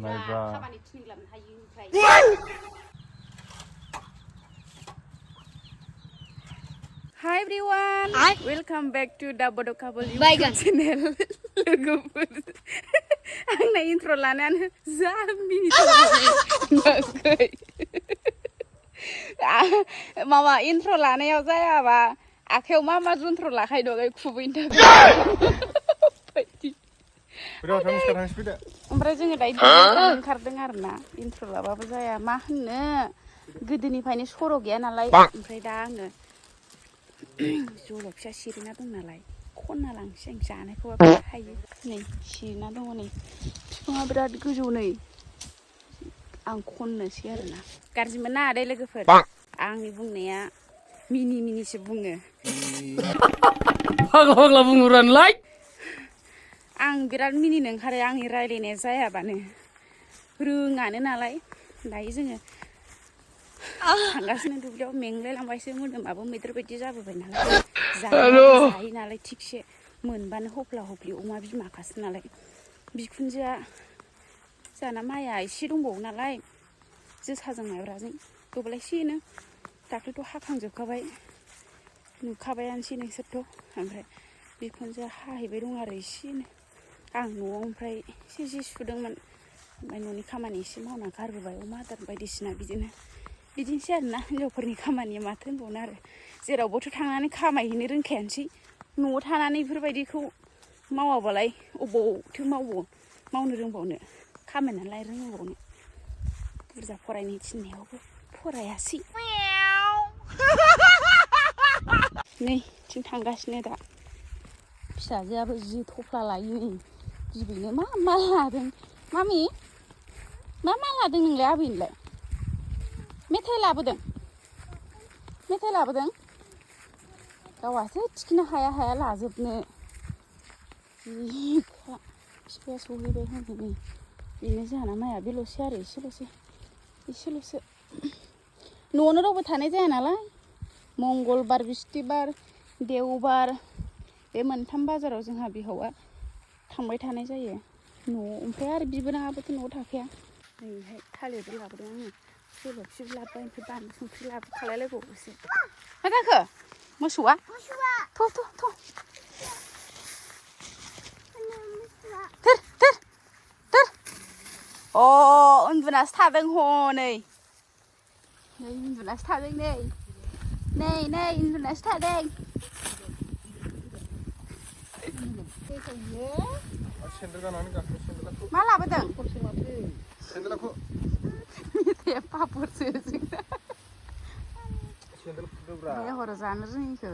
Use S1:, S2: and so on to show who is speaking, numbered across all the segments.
S1: खामानि थिनग्लाबनो हायो ओमफ्राय Hi everyone, welcome back to the Bodo Couple YouTube channel. लोगोफोर आंना इन्ट्र लानानै जा मिनिट जाबाय माबा इन्ट्र लानायाव जायाबा आखायाव मा मा जन्त्र लाखायो दं खुबैनो थाखाय ओमफ्राय जोङो दायो ओंखारदों आरोना इन्ट्र लाबाबो जाया मा होननो गोदोनिफ्रायनो सर' गैया नालाय ओमफ्राय दा आङो जल' फिसा सिरिना दं नालाय खनना लांसै आं जानायखौबा हायो नै सिरिना दङ नै बिफाङा बिराद गोजौ नै आं खननोसै आरोना गाज्रि मोननो हादै लोगोफोर आंनि बुंनाया मिनि मिनिसो बुङो
S2: फाग्ला फाग्ला बुङोरानोलाय
S1: आं बिराद मिनिनो ओंखारो आंनि रायलायनाया जायाबानो रोङानो नालाय दायो जोङो थांगासिनो दुब्लियाव मेंलाय लांबायसो मोदोमाबो मैदेर बायदि जाबोबाय नालाय जायो नालाय थिगसे मोनबानो हफ्ला हफ्लि अमा बिमाखासो नालाय बिखुनजोआ जाना माइया एसे दंबावो नालाय जोसाजों माइब्राजों दब्लायसेनो दाख्लैथ' हाखांजोबखाबाय नुखाबायानोसै नोंसोरथ' ओमफ्राय बिखुनजोआ हाहैबाय दं आरो एसेनो आं न'आव ओमफ्राय एसे जि सुदोंमोन ओमफ्राय न'नि खामानि एसे मावना गारबोबाय अमा आदार बायदिसिना बिदिनोसै आरोना हिनजावफोरनि खामानिया माथो होनबावनो आरो जेरावबोथ' थांनानै खामायहैनो रोंखायानोसै न'आव थानानै बेफोरबायदिखौ मावाबालाय अबावथो मावनो रोंबावनो खामायनानैलाय रोंबावनो बुरजा फरायनो थिननायावबो फरायासै नै थिं थांगासिनो दा फिसाजोआबो जि थफ्ला लायो बिबैनो मा लादों मामि मा लादों नोंलाय आबैनोलाय मेथाइ लाबोदों गावहासो थिखिनो हाया लाजोबनो बिफाया सहैबाय होनदों नै बेनो जोंहाना माइया बेल'सै आरो एसेल'सो न'आवनो रावबो थानाय जाया नालाय मंगलबार बिस्थिबार देवबार बे मोनथाम बाजाराव जोंहा बिहावा थांबाय थानाय जायो न'आव ओमफ्राय आरो बिबोनाङाबोथ' न'आव थाखाया नैहाय थालिरबो लाबोदों आङो जलफिबो लाबोबाय ओमफ्राय बानलु संख्रि लाबोखालायलायबावोसो मा जाखो मोसौआ थ' थोर उन्दुनासो थादों हनै उन्दुनासो थादों नै उन्दुनासो थादों मा लाबोदों मेथाइया पापरसो जोंना हराव जानो रोङिखौ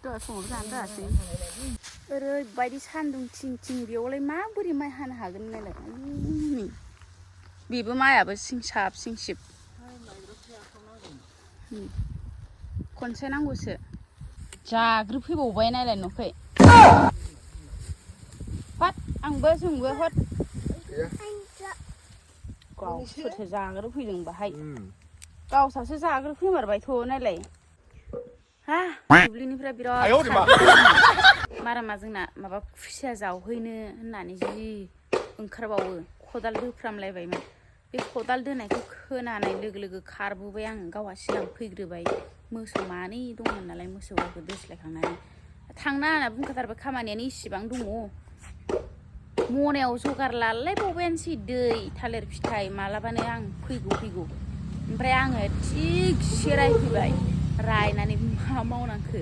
S1: दहाय फुङाव जानो रोङासै ओरैबायदि सान्दुं थिं बेयावलाय माबोरै माइ हानो हागोन नालाय बेबो माइयाबो सिंसाब सिंसिब खनसे नांगौसो जाग्रोफैबावबाय नायलाय न'खै हट आंबो जोंबो हट गावसोरसो जाग्रोफैदों बाहाय गावसासो जाग्रोफैमारबायथ' नायलाय दुब्लिनिफ्राय बिराद मारामा जोंना माबा खुसिया जावहैनो होननानै जि ओंखारबावो खदाल दोफ्रामलायबायमोन बे खदाल दोनायखौ खोनानाय लोगो खारबोबाय आं गावहा सिगां फैग्रोबाय मोसौ मानै दंमोन नालाय मोसौखौ दोस्लायखांनानै थांना होनना बुंखाथारबाय खामानियानो इसिबां दङ मनायाव जगार लालायबावबायानोसै दै थालिर फिथाइ मालाबानो आं फैगौ ओमफ्राय आङो थिगसे रायफैबाय रायनानै मा मावनांखो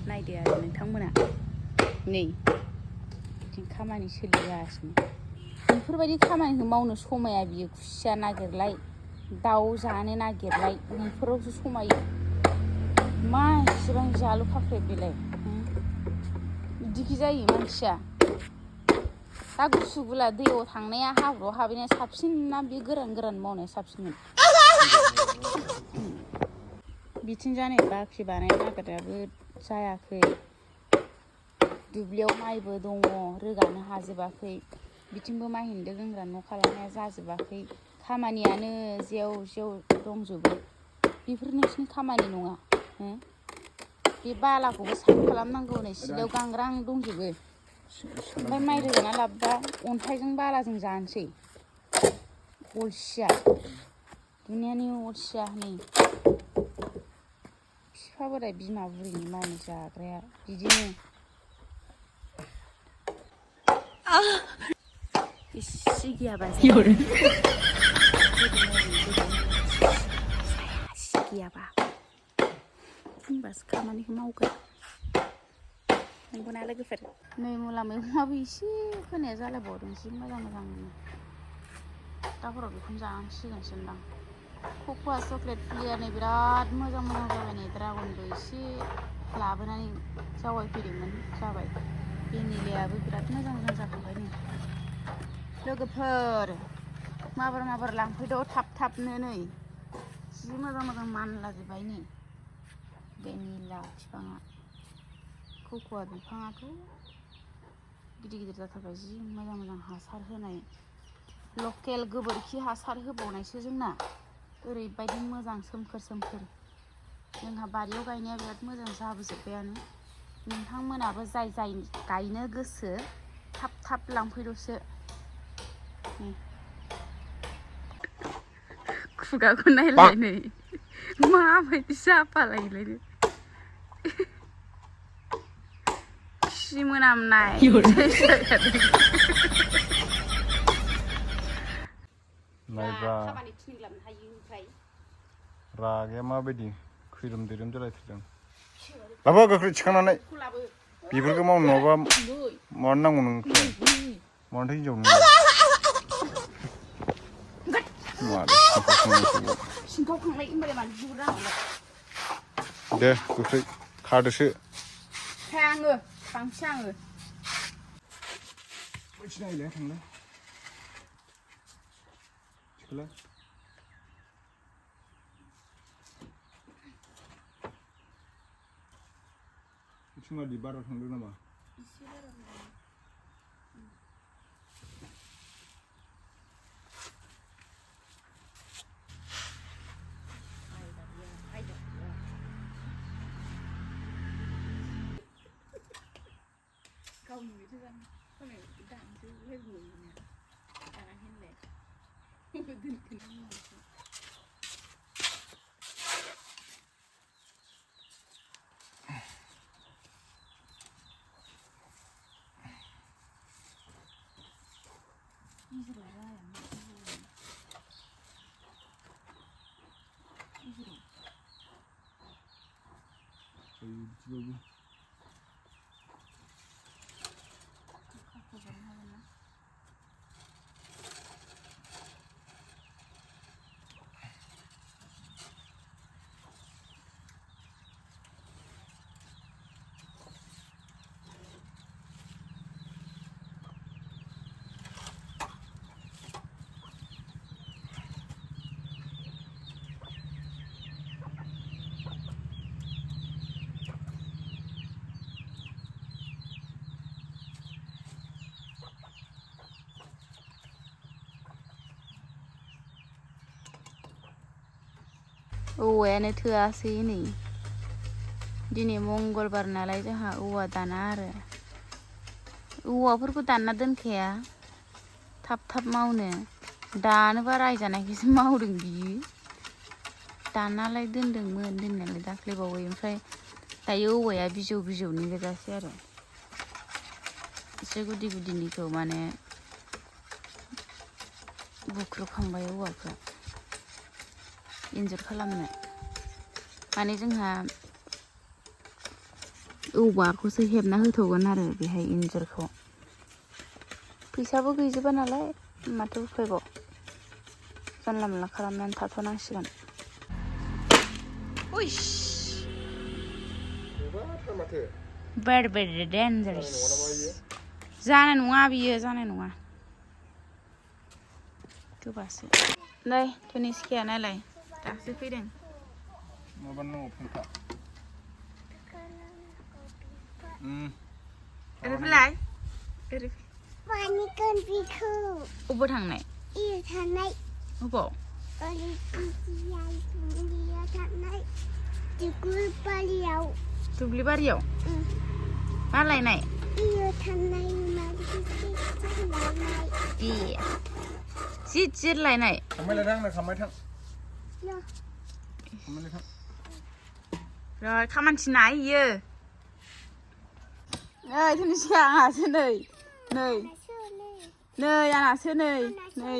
S1: नायदो आरो नोंथांमोना नै बिदिनो खामानि सोलिगासिनो बेफोरबायदि खामानिखौ मावनो समाया बियो खुसिया नागिरलाय दाउ जानो नागिरलाय बेफोरावसो समायो मा इसिबां जालु खाख्रेब बेलाय बिदिखि जायो मानसिया दा गुसु गुला दैयाव थांनाया हाब्रुआव हाबैनाया साबसिन ना बे गोरान मावनाया साबसिनमोन बिथिं जानाय बाख्रि बानायनो नागिरनायाबो जायाखै दुब्लियाव माइबो दङ रोगानो हाजोबाखै बिथिंबो माइ हेन्दो लोंग्रा न' खालामनाया जाजोबाखै खामानियानो जेव दंजोबो बेफोर नोंसिनि खामानि नङा बे बालाखौबो साफा खालामनांगौ नै सिलायाव गांग्रां दंजोबो ओमफ्राय माइ रोगाना लाबोबा अन्थाइजों बालाजों जानोसै अलसिया दुनियानि अलसिया नै बिफा बोराय बिमा बुरैनि मावनो जाग्राया बिदिनो इसे गैयाबा गैयाबा होनबासो खामानिखौ मावगोन नंगौना लोगोफोर नै मुला मैगङाबो एसे फोनाया जालायबावदोंसो मोजां दा हराव बेखौनो जानांसिगोनसोदां कक'आ चक्लेट फुलिया नै बिराद मोजां जाबाय नै ड्रागनबो एसे लाबोनानै जावायफैदोंमोन जाबाय भेनिलायाबो बिराद मोजां जाखांबाय नै लोगोफोर माबार लांफैद' थाबनो नै जि मोजां मानलाजोब्बाय नै भेनिला बिफाङा कक'आ बिफाङाथ' गिदिर जाथारबाय जि मोजां हासार होनाय लकेल गोबोरखि हासार होबावनायसो जोंना ओरैबायदि मोजां सोमखोर जोंहा बारियाव गायनाया बिराद मोजां जाबोजोब्बायानो नोंथांमोनाबो जाय गायनो गोसो थाब लांफैदोसो खुगाखौ नायलाय नै माबायदि जाफालायलाय खि मोनामनाय खामानि थिनग्लाबनो हायो ओमफ्राय
S2: रागाया माबायदि खैरोम दैरोम जालायथारदों लाबो गोख्रै थिखांनानै बेफोरखौ मावनो नङाबा मानो नांगौ नोंखौ मानोथो हिनजाव नोङो
S1: सिंखावखांनाय होनबालाय मानो बिहरनांगौलाय
S2: दे गोख्रै खादोसो
S1: थांसै आङो
S2: बैथिनायलाय थांलाय थिखोलाय बिथिंबादि बारा थांदों नामा
S1: गावनि मेथो जानो दानसो लोगो दाना औवायानो थोआसै नै दिनै मंगलबार नालाय जोंहा औवा दाना आरो औवाफोरखौ दानना दोनखाया थाब मावनो दानोबा रायजानायखौसो मावदों बियो दाननालाय दोनदोंमोन दोननायालाय दाख्लैबावै ओमफ्राय दायो औवाया बिजौनि गोजासै आरो एसे गुदिनिखौ माने बुख्रुबखांबाय औवाफ्रा इन्जुर खालामनो माने जोंहा औवाखौसो हेबना होथ'गोन आरो बेहाय इन्जुरखौ फैसाबो गैजोबा नालाय माथो उफायबाव जानला मोनला खालामनानै थाथ'नांसिगोन very dangerous जानाय नङा बियो जानाय नङा गोबासो नै धोनि सिखाया नायलाय दासो फैदों
S2: माबा नांगौ फंखा
S1: ओरै फैलाय ओरै
S3: मानिगोन बेखौ
S1: अबाव थांनाय
S3: थांनाय
S1: अबाव
S3: ओरै दुब्लियाव थांनाय दुब्लि बारियाव
S1: मा लायनाय
S3: थांनाय
S1: जिद जिद लायनाय
S2: ทำไมเลยทั้งเลยทำไมทั้งทำไมเลยทั้ง
S1: rồi खामानिसो ना इयो नै थोनि सिगां आंहासो नै नै नै आंहासो नै नै